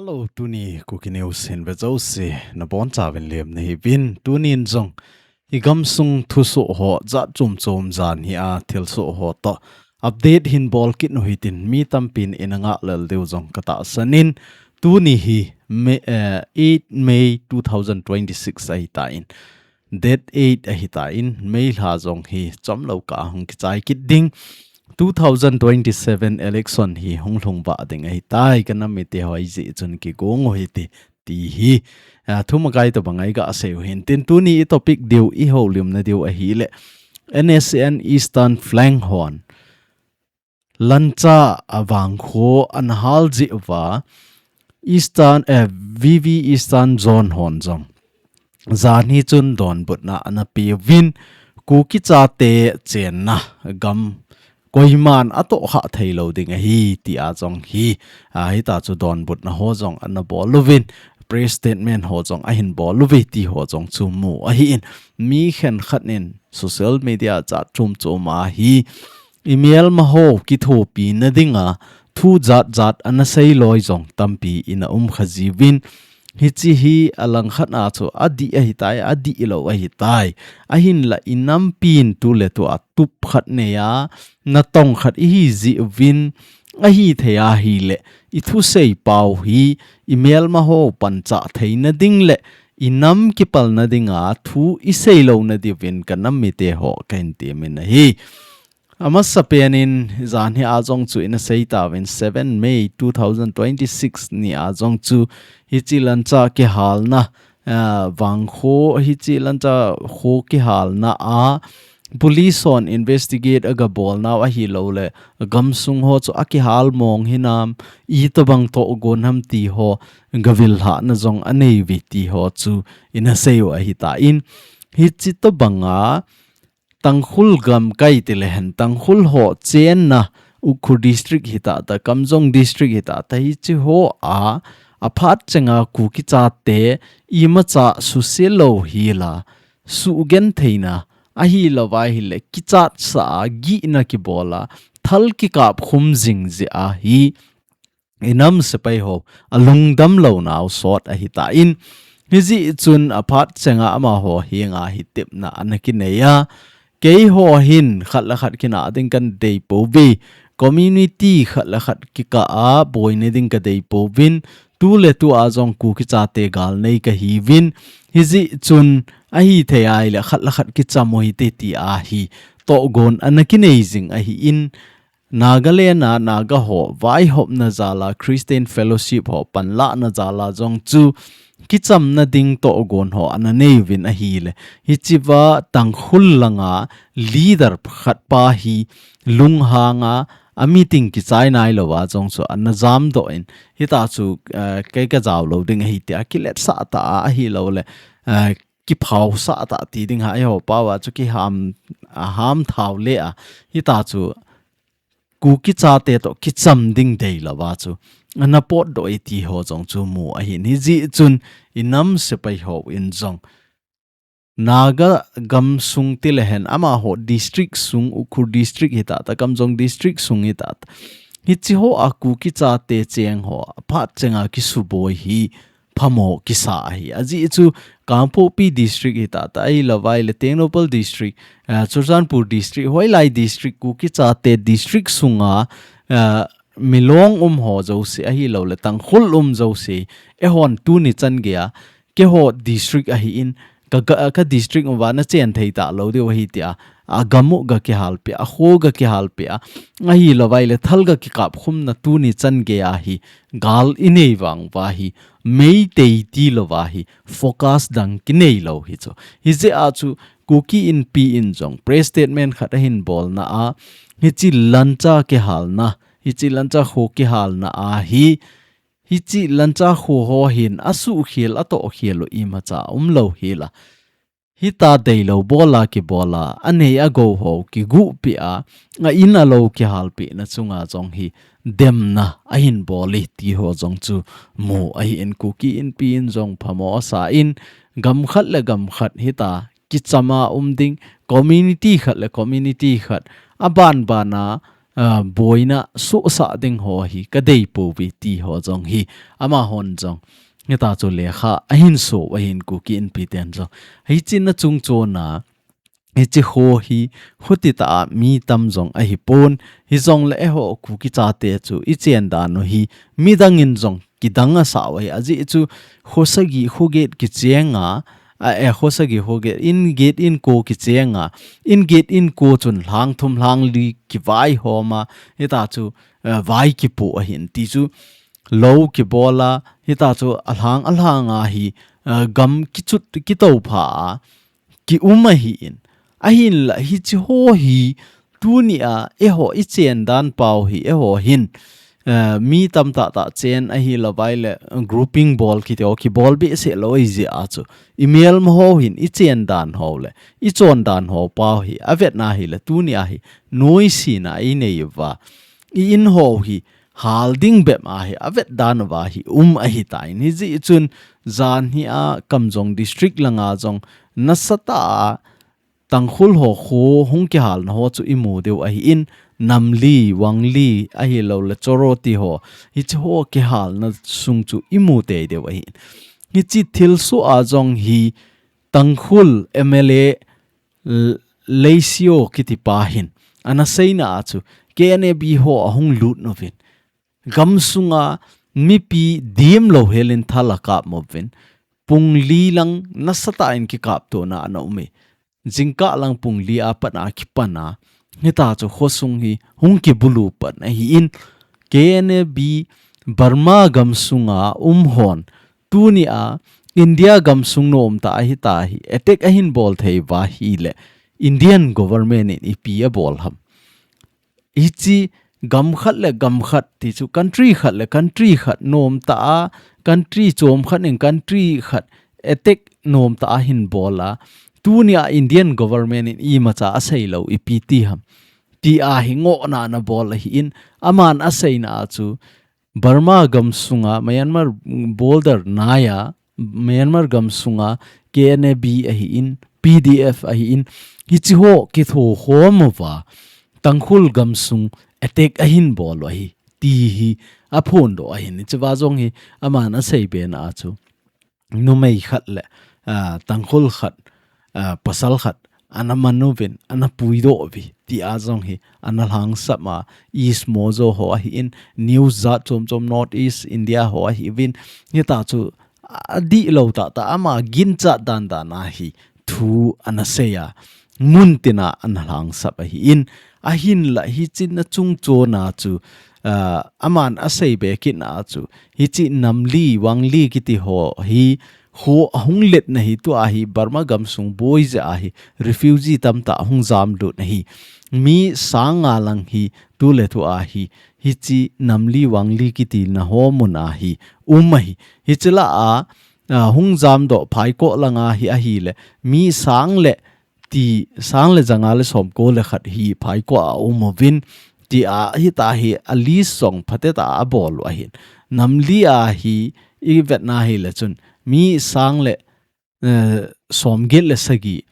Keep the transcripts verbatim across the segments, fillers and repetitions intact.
Hello, tuni Kuki News hin ve jouse nabonchauvin lemna hiuvin, tunin jong i gamsung thusoh ho jat chom chom, janhi a thilsoh ho toh update hin bol kit u hitin, mi tampin ina ngah lel diu jong katahsan in, tuni hi May, eh, eight May two thousand twenty-six ahitan, date eight ahitan, May lha jong hi chomlou kah a hung kichai kit ding, two thousand twenty-seven election hi hung lhung vah ding ahitai, ka nam mite ho ahijeh chun kigong u hite, ti hi, ah, thumakai tobang a i gasei u hintin, tuni i topic diu, i houlimna diu ahile, N S C N Eastern Flank hon Lancha a vangkho ana hal jeh uva, Eastern, eh, V V Eastern Zone hon jong janhi chun donbutna ana peuvin, Kuki chate chenna gam koiman atohkhah theilou ding ahi, tia jong hi, ah, hita chu donbutna ho jong ana bol uvin, press statement ho jong ahin bol uve ti ho jong chu mu ahin, mi khenkhat in social media jat chom chom a hi i melma ho kithopina dinga thu jat jat ana sei loi jong tampi ina um kha jiuvin, hiche hi alangkhat a chu adih ahitai, adihlou ahitai. Ahinla i nampin tuletua tup khat nei a, natong khat ihi jeh uvin, ahithei ahile, i thusei pau hi i melma ho panchah theina ding le i nam kipalna dinga thu i seilouna diuvin ka nam mite ho kahin temin ahi. Amasapen in janhi a jong chu ina sei tauvin, seven May two thousand twenty-six ni a jong chu hiche Lancha kihalna, ah, vangkho, hiche Lancha kho kihalna a police hon investigate aga bolnau ahilouleh gamsung ho chu akihal mong hinam, itobang tohgon ham ti ho gavil lhahna jong anei uve ti ho chu ina sei u ahitan, hiche tobanga Tangkhul gamkai tile hen, Tangkhul ho chenna Ukhrul District hitah tah, Kamjong District hitah tah, hiche ho a, aphat chenga Kuki chate imacha suse lou hila, sugentheina, ahilouva ahile kichatsah a, gihna kibol a, thal kikap khum jing jeh a hi, i nam sepai ho alungdam lounau sot ahitan, hijeh chun aphat chenga amaho henga hi tepna ana kinei a, keiho hin khat le khat kinah ding kana dei pouve, community khat le khat kikah a boina ding kadei pouvin, tuletua jong Kuki chate gal nei kahiuvin, hijeh chun ahithei ahile khat le khat kicham u hite tia hi tohgon ana kinei jing ahin, Nagaland a Naga ho vaihopna jal a Christian Fellowship ho panlahna jal a jong chu kichamna ding tohgon ho ana nei uvin ahile, hichea Tangkhul langa leader khat pa hi lunghang a, a meeting kichai nailouva jong chu ana jamdoh in, hita chu, eh, kei kajao lou ding ahi tia kiletsah tah a, ahilouleh, eh, kiphaosah tah ti ding ham, eiho pao a chu kiham, a ham thao le a, hita chu Kuki chate toh kicham ding deilouva chu ana potdoh e ti ho jong chu mu ahin, hijeh chun i nam sepai hon jong Naga gamsung tile hen, amaho district sung, Ukhrul District hitah tah, Kamjong District sung hitah tah, hiche ho a Kuki chate cheng ho aphat chenga kisuboi hi phamo kisa ahi. Ajeh chu Kangpokpi District hitah tah, ahilouva ahile Tengnoupal District, eh, Churachandpur District, hoilai district, Kuki chate district sunga, eh, Milong um ho jouse, ahilouleh Tangkhul um jouse, eihon tuni chan geiya, keiho district ahin, ka, ka, ka district uva nachen thei talou diu ahi tia, agam u gakihalpeh a, akho gakihalpeh a, ahilouva ahile thal gakikap khumna tuni chan geiya hi, gal inei vang uva hi, Meitei tilouva hi, focus dang kinei lou hi chu. Hijeh a chu, Kuki Inpi in jong press statement khat ahin bolna a, hiche Lancha kihalna, hiche Lancha kho kihalna a hi, hiche Lancha kho ho hin asuhkhel, atohkhel u imacha umlou hila, hita deilou bol a kibol a, anei agou ho kiguhpeh a, a in alou kihalpehna chunga jong hi demna ahin bol e ti ho jong chu mu ahin, Kuki Inpi in jong phamo asa in, gam khat le gam khat hita kicham a um ding, community khat le community khat, aban ban a, ah, boina sohsah ding ho hi kadei pouve ti ho jong hi amahon jong hita chu lekha ahin so ahin Kuki Inpi ten jong. Hiche na chungchon a, hiche ho hi khuti tah a mi tam jong ahipon, hijongle eiho Kuki chate chu ichen dan u hi midang in jong kidang asah u ahi. Ajeh chu kho sagi kho get kicheng a, a, eh, kho sagi kho get, in get in ko kicheng a, in get in ko chun lhang thum lhang li kivaihom a, hita chu, eh, vai kipoh ahin ti chu lou kibol a, hita chu alhang alhang a hi, eh, gam kichut kitoupha a, kium ahin. Ahinla hiche ho hi tunia eiho ichen dan pau hi eiho hin, eh, mi tamtah tah chen ahilou vaile grouping bol kiti ho kibol behseh lou ahijeh a chu imelma ho hin ichen dan ho le ichon dan ho pau hi avetna hile tunia hi noise na inei uva, i-in ho hi hal ding bep a hi avet dan uva hi um ahitan. Hijeh chun janhi a Kamjong District langa jong nasatah a Tangkhul ho kho hung kihalna ho chu imu diu ahin, Namli, Wangli, ahilouleh Choro ti ho, hiche ho kihalna sung chu imu tei diu ahin. Hiche thilsoh a jong hi Tangkhul M L A L-, Leisio kiti pa hin ana seina a chu K N A B ho ahung lut uvin, gamsunga mipi dimlou helin thal akap uvin, pung li lang nasatah in kikaptona ana um e. Jingkah lang pung li a pat a kipan a, hita chu khosung hi hung kibulu pan ahin, K N A B Burma gamsunga um hon tunia India gamsung nom tah ahita hi attack ahin bol thei uva ahile Indian government in ipi abol ham? Hiche gam khat le gam khat ti chu country khat le country khat nom tah a, country chom khat in country khat attack nom tah a hin bol a, tunia Indian government in imacha asei lou ipi ti ham? Tia hi ngohna ana bol ahin, aman aseina a chu Burma gamsunga, Myanmar border nai a, Myanmar gamsunga K N A B ahin, P D F ahin, hiche ho kitho khom uva, Tangkhul gamsung attack ahin bol u ahi, ti hi aphondoh ahin, hiche va jong hi aman asei bena a chu numei khat le, ah, Tangkhul khat, ah, pasal khat, ana man uvin, ana puidoh uve, tia jong hi, ana lhangsap a, East Mojo ho ahin, news jat chom chom North East India ho ahiuvin, hita chu, adihlou tah tah, ama ginchat dan dan a hi, thu ana sei a, mun tina ana lhangsap ahin, ahinla hiche na chungchon a chu, ah, aman asei be kit na chu, hiche Namli, Wangli kiti ho hi, kho ahung letna hi tua hi Burma gamsung boi jeh a hi, refugee tamtah ahung jamlut na hi, mi sang nga lang hi, tu le tua hi, hiche Namli, Wangli kiti na ho mun a hi, um ahi, hiche lah a, ah, hung jamdoh Phaikoh langa hi ahile, mi sang le ti, sang le ja nga le som ko le khat hi Phaikoh a um uvin, tia hita hi a list jong phatecha abol u ahin. Namli a hi ivetna hile chun mi sang le, eh, som get le sagi,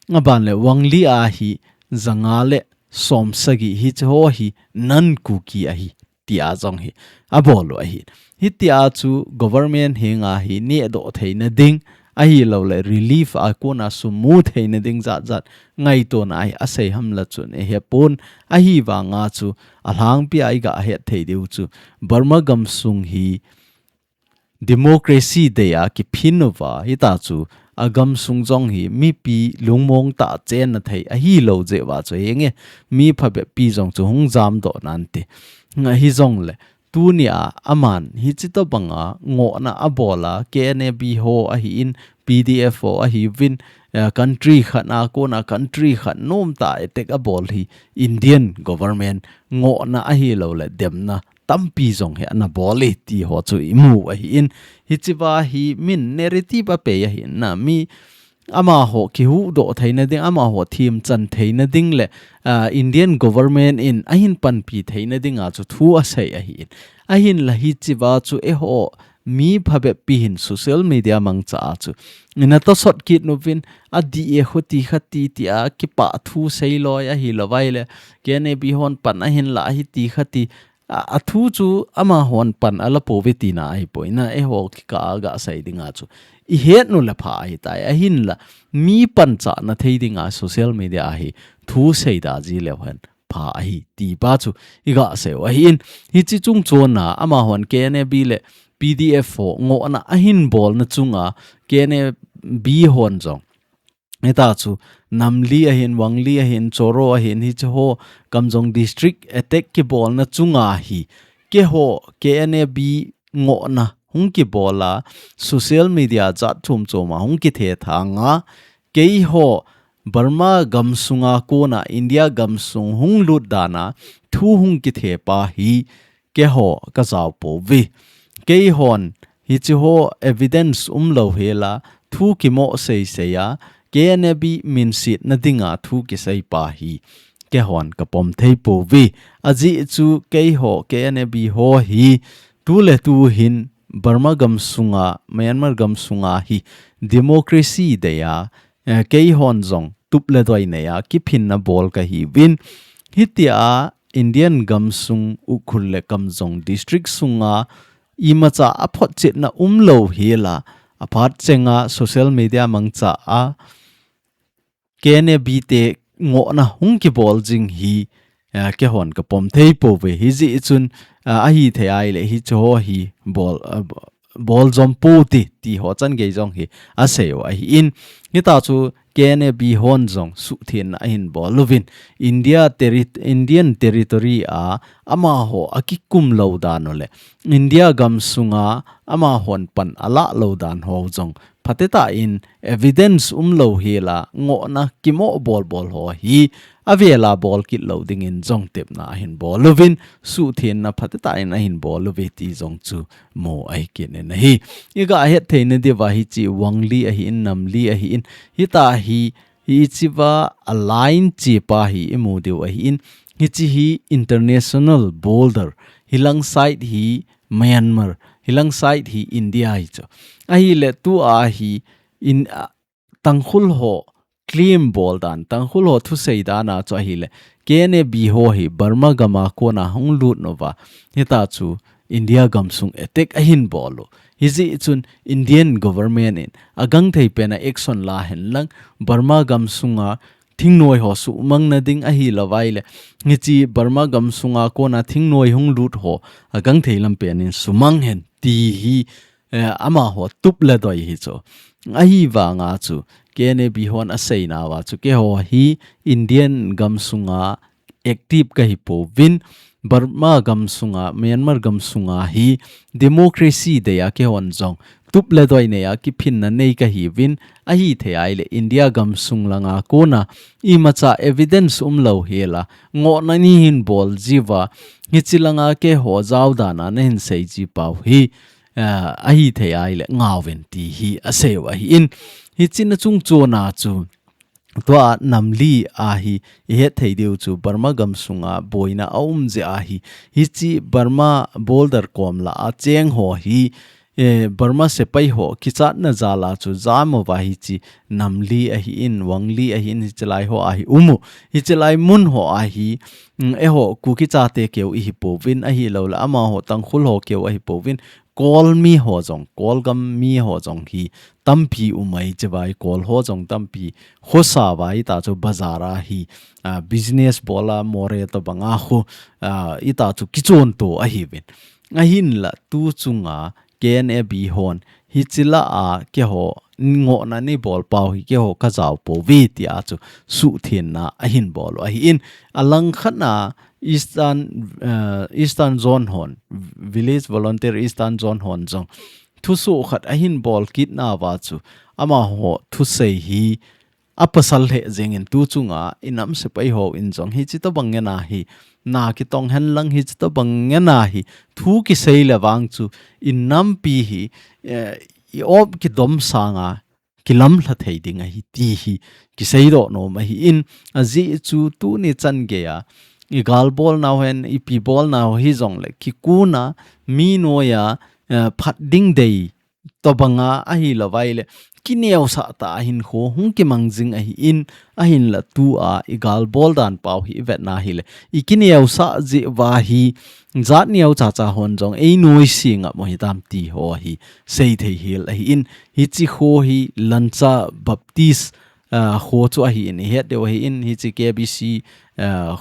aban le Wangli a hi ja nga le som sagi, hiche ho hi non-Kuki ahi, tia jong hi abol u ahi. Hitia chu government henga hi nehdoh theina ding, ahilouleh relief a kona sum mu theina ding jat jat ngaitona a hi asei hamle chun eihepon, ahivanga chu alhangpi a iga het thei diu chu Burma gamsung hi democracy dei a kiphin uva, hita chu agamsung jong hi mipi lungmong tah chenna thei ahilou jeh uva chu henge, mi phabep pi jong chu hung jamdoh nante. Nga hijongle, tunia aman hiche tobanga ngohna abol a, K N A B ho ahin, P D F ho ahiuvin, eh, country khat a kona country khat nom tah attack abol hi Indian government ngohna ahilouleh demna tampi jong hi ana bol e ti ho chu imu ahin, hiche va hi min narrative apei ahin, na mi amaho kihuhdoh theina ding, amaho themchan theina ding le, ah, Indian government in ahin panpi theina dinga chu thu asei ahin. Ahinla hiche va chu eiho mi phabep pi hin social media mangcha a chu ina tosot kit nuvin, adih e khuti khati tia kipah thu seiloi ahilouvaile, K N A B hon pan ahin la hiti khati, a, athu chu amahon pan ala pouve tina ahipoi, na eiho kikah a gasei dinga chu ihet nu le pha ahitai, ahinla mi panchah na thei dinga social media a hi thu seida ji leu hen pha ahi ti pa chu igasei u ahin, hiche chungchon a amahon K N A B le P D F ho ngohna ahin bolna chunga K N A B hon jong hita chu Namli ahin, Wangli ahin, Choro ahin, hiche ho Kamjong District attack kibolna chunga hi keiho K N A B ngohna hung kibola, social media jat chom chom a hung kithethang a, keiho Burma gamsunga kona India gamsung hung lut dana thu hung kithe pa hi keiho kajao pouve. Keihon hiche ho evidence umlou hela thu kimo seisei a, K N A B minsetna dinga thu kisei pa hi keihon kapom thei pouve. Ajeh chu keiho K N A B ho hi tuletu hin Burma gamsunga, Myanmar gamsunga hi democracy dei a, eh, keihon jong tup le doi nei a kiphinna bol kahiuvin. Hitia Indian gamsung Ukhrul le Kamjong District sunga imacha aphotchetna umlou hela, aphat chenga social media mangcha a K N A B te ngohna hung kibol jing hi, eh, keihon kapom thei pouve. Hijeh chun, eh, ahithei ahile hiche ho hi bol, eh, bol jom pou te ti ho changei jong hi asei u ahin. Hita chu K N A B hon jong suhthenna ahin bol uvin, India terri-, Indian territory a amaho akikum lou dan u le India gamsunga amahon pan alah lou dan ho jong phatecha in evidence umlou hela ngohna kimo bol bol ho hi avela bol kit lou dingin jong tepna ahin bol uvin, suhthenna phatecha in ahin bol uve ti jong chu mu ahi kit in ahi. Igahet theina diuva hiche Wangli ahin, Namli ahin, hita hi, hichea line chepa hi imu diu ahin, hiche hi international border, hilang side hi Myanmar, hilang side hi India hi chu. Ahile tua hi in, a, Tangkhul ho claim bol dan, Tangkhul ho thusei dan a chu ahile, K N A B ho hi Burma gama kona hung lut uva, hita chu India gamsung attack ahin bol u. Hijeh chun Indian government in agangthei pen a action la hen lang, Burma gamsunga thingnoi ho sumangna ding ahilouvaile, hiche Burma gamsunga kona thingnoi hung lut ho agangthei lam pen in sumang hen ti hi, eh, amaho tup le doi hi chu. Ahivanga chu K N A B hon aseinauva chu keiho hi Indian gamsunga active kahi pouvin, Burma gamsunga, Myanmar gamsunga hi democracy dei a keihon jong tup le doi nei a kiphinna nei kahiuvin, ahithei ahile India gamsung langa kona imacha evidence umlou hela ngohna neihin bol jiuva, hiche langa keiho jao dan a nahin sei ji pau hi, ah, ahithei ahile ngauvin ti hi asei u ahin, hiche na chungchon a chu tua Namli a hi ihet thei diu chu Burma gamsunga boina aum jeh a hi, hiche Burma border kom lah a cheng ho hi, eh, Burma sepai ho kichatna jal a chu jam uva hiche Namli ahin, Wangli ahin, hiche lai ho a hi um u. Hiche lai mun ho a hi, mm, eiho Kuki chate keu ihi pouvin, ahilouleh amaho Tangkhul ho keu ahi pouvin, Kol mi ho jong, Kolgam mi ho jong hi tampi um ahi, chevai Kol ho jong tampi khosa uva hita chu bazar a hi, ah, business bol a, Moreh tobang a khu, ah, hita chu kichonto ahiuvin. Ahinla tu chunga K N A B hon hiche lah a keiho ngohna neibol pau hi keiho kajao pouve tia chu suhthenna ahin bol u ahin, alangkhat na Eastern, eh, Eastern Zone hon, Village Volunteer Eastern Zone hon jong thusoh khat ahin bol kit nauva chu amaho thusei hi apasal lheh jengin tu chunga inam sepai hon jong hiche tobang ngen a hi, na kitong hen lang hiche tobang ngen a hi thu kisei le vang chu inampi hi, eh, i-op kidom sanga kilamlha thei ding ahi ti hi kiseidoh nom ahin, ajeh chu tuni chan gei a igalbol nau hen, ipi bol nau hijongle kikuna mi noiya eh, phat ding dei tobanga ahilouva ahile, kineosah tah a hinkho hung kimang jing ahin, ahinla tua i gal bol dan pau hi i vetna hile, i kineosah jeh uva hi jat neo chacha hon jong ei noise ngam u hitam ti ho hi seithei hel ahin, hiche kho hi Lancha Baptist, ah, kho chu ahin, i het diu ahin, hiche K B C, ah,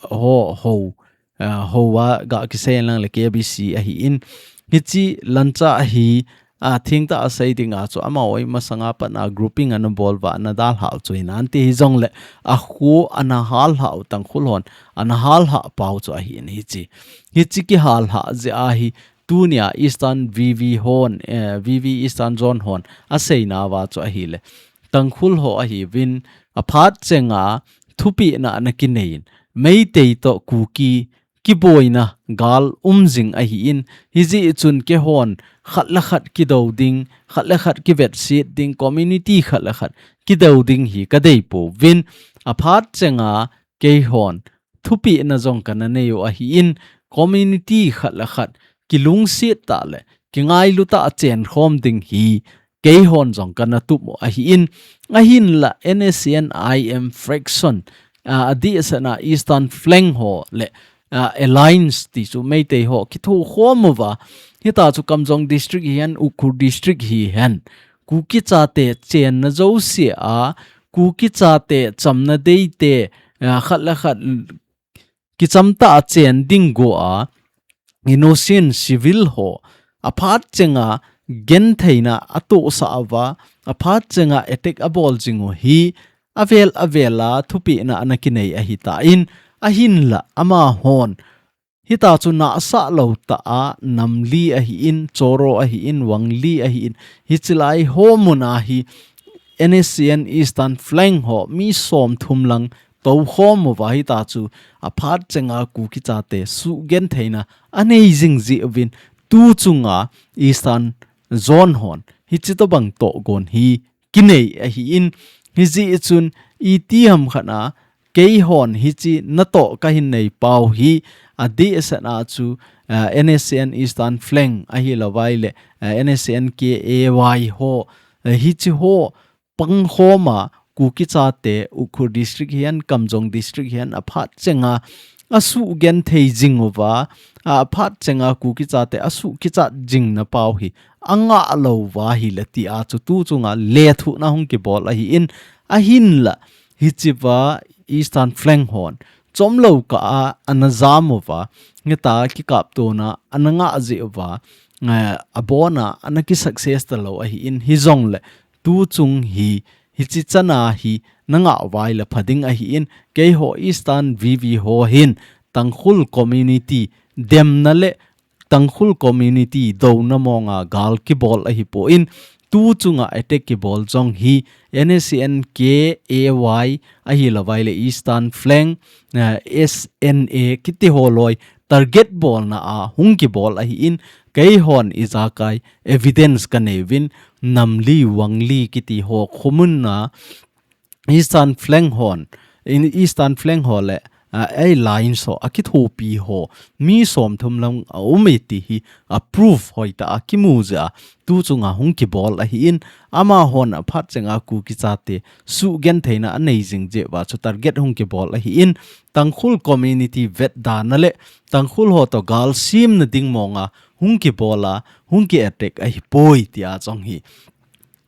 ho, ho, ah, hoa ga kisei lang le K B C ahin, hiche Lancha hi, ah, thengtah a sei dinga chu amaho hi masanga pat a grouping ana bol uva ana dalhau chu hinan ti hijongle, akho ana halhau Tangkhul hon ana halhah pau chu ahin hiche. Hiche kihalhah jeh a hi tunia Eastern V V hon, eh, V V Eastern Zone hon aseina uva chu ahile, Tangkhul ho ahiuvin aphat chenga thupehna ana kineiyin, Meitei toh Kuki kiboina gal um jing ahin, hijeh chun keihon khat le khat kidou ding, khat le khat kivetset ding, community khat le khat kidou ding hi kadeipouvin, aphat chenga keihon thupehna jong kana nei u ahin, community khat le khat kilungset tah le kingailu tah a chenkhom ding hi keihon jong kana tup u ahin, ahinla N S C N I M faction, ah, adehsetna Eastern Flank ho le, ah, Alliance ti chu Meitei ho kithokhom uva, hitia chu Kamjong District hihen, Ukhrul District hihen, Kuki chate chenna jouse a, Kuki chate chamna deite, ah, khat le khat kicham tah a chen ding go a, innocent civil ho aphat chenga gentheina atohsah uva, aphat chenga attack abol jing u hi avel avel a thupehna ana kinei ahitan, ahinla amahon hitia chu nahsah lou tah a, nam li ahin, Choro ahin, Wang li ahin, hiche lai ho muna hi N S C N Eastern Flank ho mi somthum lang toukhom uva, hitia chu aphat chenga Kuki chate suhgentheina anei jing jeh uvin, tu chunga Eastern Zone hon hiche tobang tohgon hi kinei ahin, hijeh chun itiham khat a keihon hiche natoh kahin nei pau hi adehsetna chu, ah, N S C N Eastern Flank ahilouva ahile, ah, N S C N K A Y ho, ah, hiche ho pangkhom a Kuki chate Ukhrul District hihen, Kamjong District hihen aphat chenga asuhgenthei jing uva, aphat chenga Kuki chate asuhkichat jingna pau hi angah louva ahile tia chu tu chunga lethuhna hung kibol ahin, ahinla hichea Eastern Flank hon chomlou kah a ana jam uva, hitia kikaptona ana ngah jeh uva, eh, abona ana kisuccess talou ahin, hijongle tu chung hi, hiche chana hi nangah uva ahile pha ding ahin, keiho Eastern V V ho hin Tangkhul community demna le Tangkhul community douna monga gal kibol ahipon, tu chunga attack kibol jong hi N S C N K A Y ahilouva ahile Eastern Flank, eh, S N A kiti ho loi target bolna a hung kibol ahin, keihon ijakai evidence kanei uvin, nam li, Wang li kiti ho khomun a Eastern Flank hon, in Eastern Flank ho le, ah, alliance ho, akithopi ho, mi somthum lang aum e ti hi, a proof hoitah a kimu jeh a, tu chunga hung kibol ahin, amahon aphat chenga Kuki chate suhgentheina anei jing jeh uva chu target hung kibol ahin, Tangkhul community vetdana le Tangkhul ho toh gal semna ding monga hung kibol a, hung ki attack ahipoi tia jong hi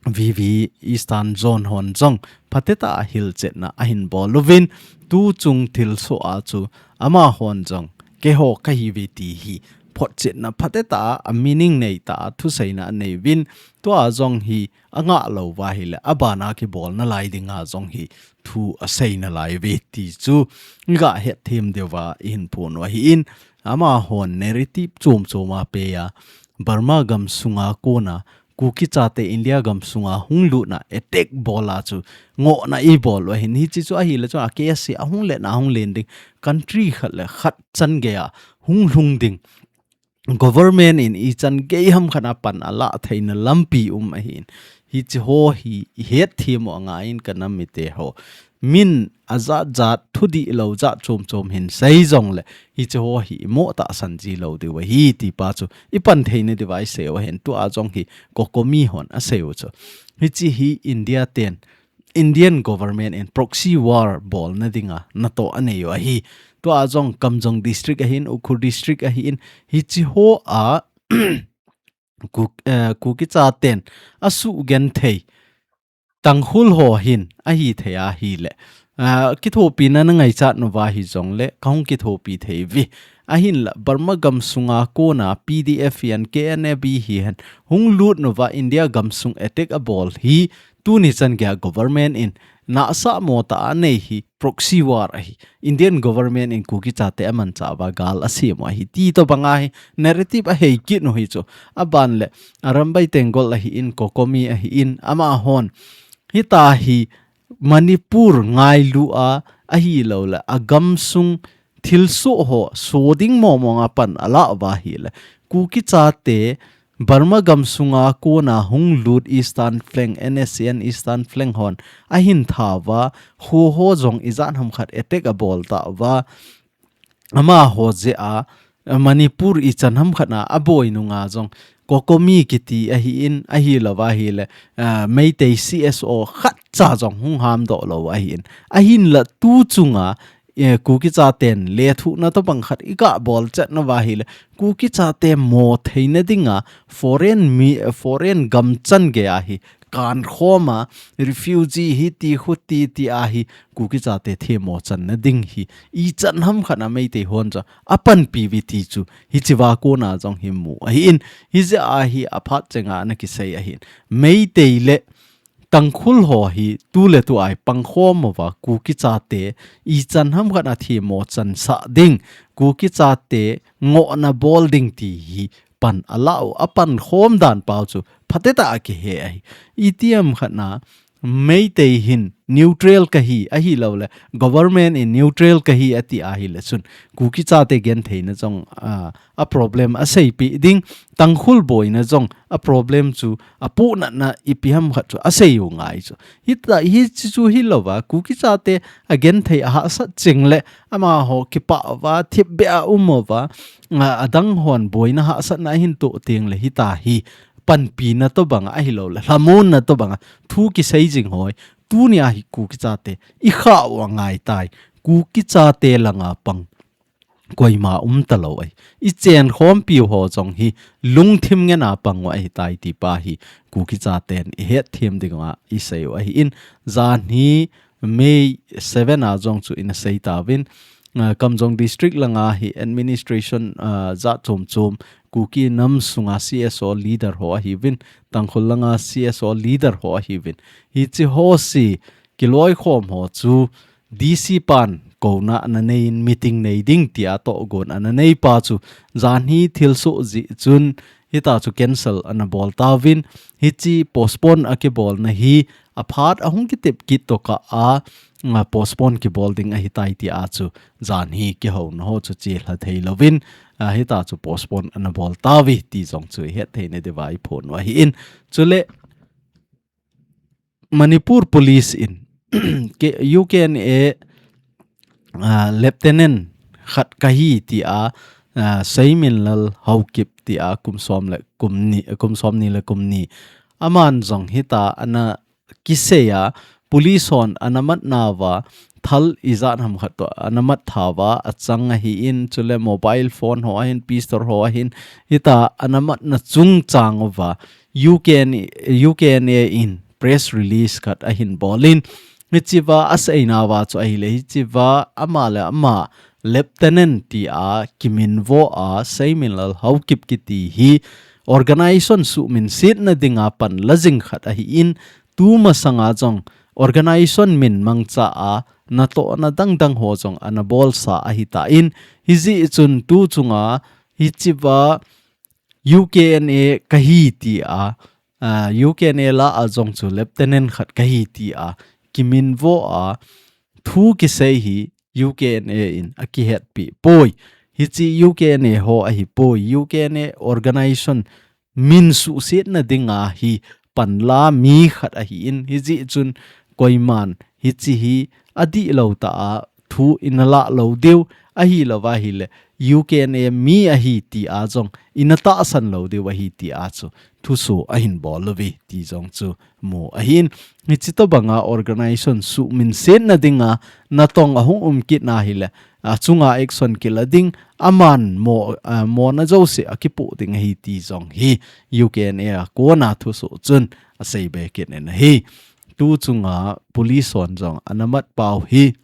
V V Eastern Zone hon jong phatetah a hilchetna ahin bol uvin, tu chung thilsoh a chu amahon jong keiho kahiuve ti hi photchetna phatetah a, a meaning neitah a thuseina anei uvin, tua jong hi angah louva ahile abana kibol nalai dinga jong hi thu asei nalai uve ti chu iga hetthem diuva ihin phon u ahin, amahon narrative chom chom a pei a, Burma gam sunga kona Kuki chate India gam sunga hung lutna attack bol a chu ngohna ibol u ahin, hiche chu ahile chu a case hi ahung letna ahung len ding, country khat le khat chan gei a hung lhung ding, government in ichan gei ham khat a pan alah theina lampi um ahin, hiche ho hi ihetthem u angaiyin ka nam mite ho, min ajat jat thudih lou jat chom chom hin sei jongle, hiche ho hi imo tahsan ji lou diu ahi ti pa chu i pan theina diuva i sei u ahin, tua jong hi COCOMI hon asei u chu. Hiche hi India ten, Indian government in proxy war bolna dinga natoh anei u ahi. Tua jong Kamjong district ahin, Ukhrul district ahin, hiche ho a Ku-, eh, Kuki chaten asugenthei Tangkhul ho hin ahithei ahile, ah, kithopina na ngaichat nauva hijongle, kahung kithopi thei uve. Ahinla, Burma gamsunga kona PDF hihen, KNA-B hihen, hung lut nauva India gamsung attack abol hi, tuni chan geiya government in nahsah mo tah a anei hi proxy war ahi. Indian government in Kuki chate amanchah uva gal asem u ahi ti tobanga hi narrative ahei kit u hi chu. Aban le, Arambai Tenggol ahin, COCOMI ahin, amahon hitia hi Manipur ngailu a, ahilouleh agamsung thilsoh ho so ding mong mong a pan ala uva ahile, Kuki chate Burma gamsunga kona hung lut Eastern Flank, NSCN Eastern Flank hon ahin tha uva, kho ho jong ijat ham khat attack abol tauva, amaho jeh a, Manipur ichan ham khat na aboi nunga jong COCOMI kiti ahin, ahilouva ahile, ah, Meitei CSO khatcha jong hung hamdoh lou ahin. Ahinla tu chunga, eh, Kuki chaten lethuhna tobang khat igah bol chet nauva ahile, Kuki chate mo theina dinga foreign mi, foreign gam chan geiya hi kankhom a, refugee hiti khuti tia hi Kuki chate themmo channa ding hi ichan ham khat na Meitei hon chu apanpi uve ti chu hichea kona jong hi mu ahin, hijeh a hi aphat chenga ana kisei ahin. Meitei le Tangkhul ho hi tu le tu a hi pangkhom uva Kuki chate ichan ham khat na themmo chansah ding, Kuki chate ngohna bol ding ti hi pan ala u, apankhom dan pa u chu phatecha a kihe ahi. Itiham khat na Meitei hin neutral kahi, ahilouleh government in neutral kahi ati ahile chun, Kuki chate gentheina jong, ah, a problem aseipeh ding, Tangkhul boina jong a problem chu apuhnatna ipi ham khat chu asei u ngai chu. Hita, hiche chu hilouva, Kuki chate agenthei ahahsat chengle, amaho kipah uva, thipbeh a um uva, a, adang hon boina hahsatna ahin toh tengle, hitia hi panpina tobanga ahilouleh lhamonna tobanga thu kisei jing hoi, tunia hi Kuki chate ikhah u angai tai. Kuki chate langa pang koima umta lou ahi. Ichenkhompi u ho jong hi lungthim ngen a pang u ahitai ti pa hi Kuki chaten ihetthem dinga isei u ahin, janhi May seven a jong chu ina sei tauvin, ah, Kamjong District langa hi administration, ah, jat chom chom, Kuki nam sunga CSO leader ho ahiuvin, Tangkhul langa CSO leader ho ahiuvin. Hiche ho si kiloikhom ho chu DC pan kouna ana nei in meeting nei ding tia tohgon ana nei pa chu janhi thilsoh jeh chun hitia chu cancel ana bol tauvin, hiche postpone akibolna hi aphat ahung kitep kit tokah a, a, postpone kibol ding ahitai tia chu janhi kihouna ho chu chelha thei louvin, a, hitia chu postpone ana bol tauve ti jong chu ihetthei na diuva iphon u ahin. Chule Manipur Police in K-, UKNA, ah, Lieutenant khat kahi tia, ah, Seiminlal Haokip tia kum som le kum ni, kum som ni le kum ni. Aman jong hitia ana kisei a, police hon ana mat nauva, thal ijat ham khat toh ana mat thauva, achang ahin, chule mobile phone ho ahin, pistol ho ahin, hitia ana matna chungchang uva, UKNA, UKNA in press release khat ahin bolin, hichea aseinauva chu ahile, hichea ama le ama Lieutenant tia kiminvo a, Seiminlal Haokip kiti hi organization suhminsetna dinga pan la jing khat ahin, tumasanga jong organization min mangcha a natohna dangdang ho jong ana bolsa ahitan, hijeh chun tu chunga hichea UKNA kahi tia, ah, UKNA lah a jong chu Lieutenant khat kahi tia kiminvo a, thu kisei hi UKNA in akihetpi poi. Hiche UKNA ho ahipoi. UKNA organization min suhsetna dinga hi panla mi khat ahin, hijeh chun koiman hiche hi adih lou tah a thu ina lah lou diu, ahilouva ahile U K N A mi ahi tia jong ina tahsan lou diu ahi tia chu thuso ahin bol uve ti jong chu mu ahin. Hiche tobanga organization suhminsetna dinga natong ahung um kit na hile, achunga action kila ding, aman mo, a, mona jouse akipoh ding ahi ti jong hi U K N A a kona thuso chun asei be kit in ahi. Tu chunga police hon jong ana mat pau hi,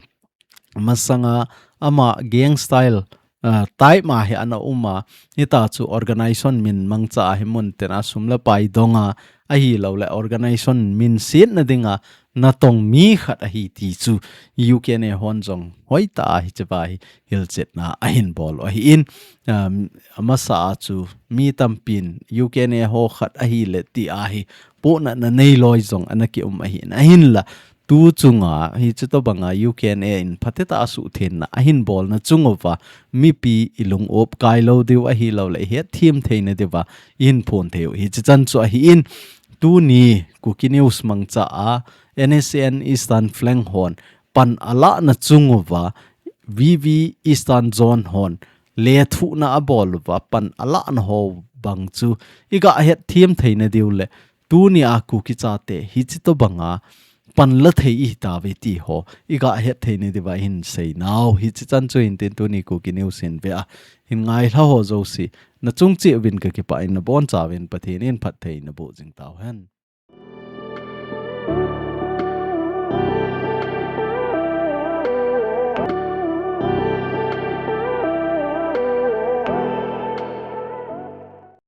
masanga ama gang style, a, type ma hi ana um a, hita chu organization min mangcha ahi mun tin a sum le pai donga, ahilou le organization minsetna dinga natong mi khat ahi ti chu U K N A hon jong hoitah a hicheva hi hilchetna ahin bol u ahin, um, amasa a chu mi tampin U K N A ho khat ahile tia hi pohnatna neilou jong ana kium ahin, ahinla tu chunga hiche tobanga U K N A in phatetah a suhthengna ahin bolna chung uva mipi ilung up kai lou diu ahilou le ihet them theina diuva ihin phon thei u hiche chan chu ahin. Tuni Kuki News mangcha a N S C N Eastern Flank hon pan alahna chung uva V V Eastern Zone hon lethuhna abol uva pan alahna ho bang chu iga het them theina diu le tuni a Kuki chate hiche tobanga pan la thei ihi tauve ti ho iga het theina diuva ihin seinau hiche chan chu hintin tuni Kuki News hin ve a hin ngailha ho jouse nachung cheh uvin kakipah in nabonchauvin Pathen in phatthei naboh jing tauhen.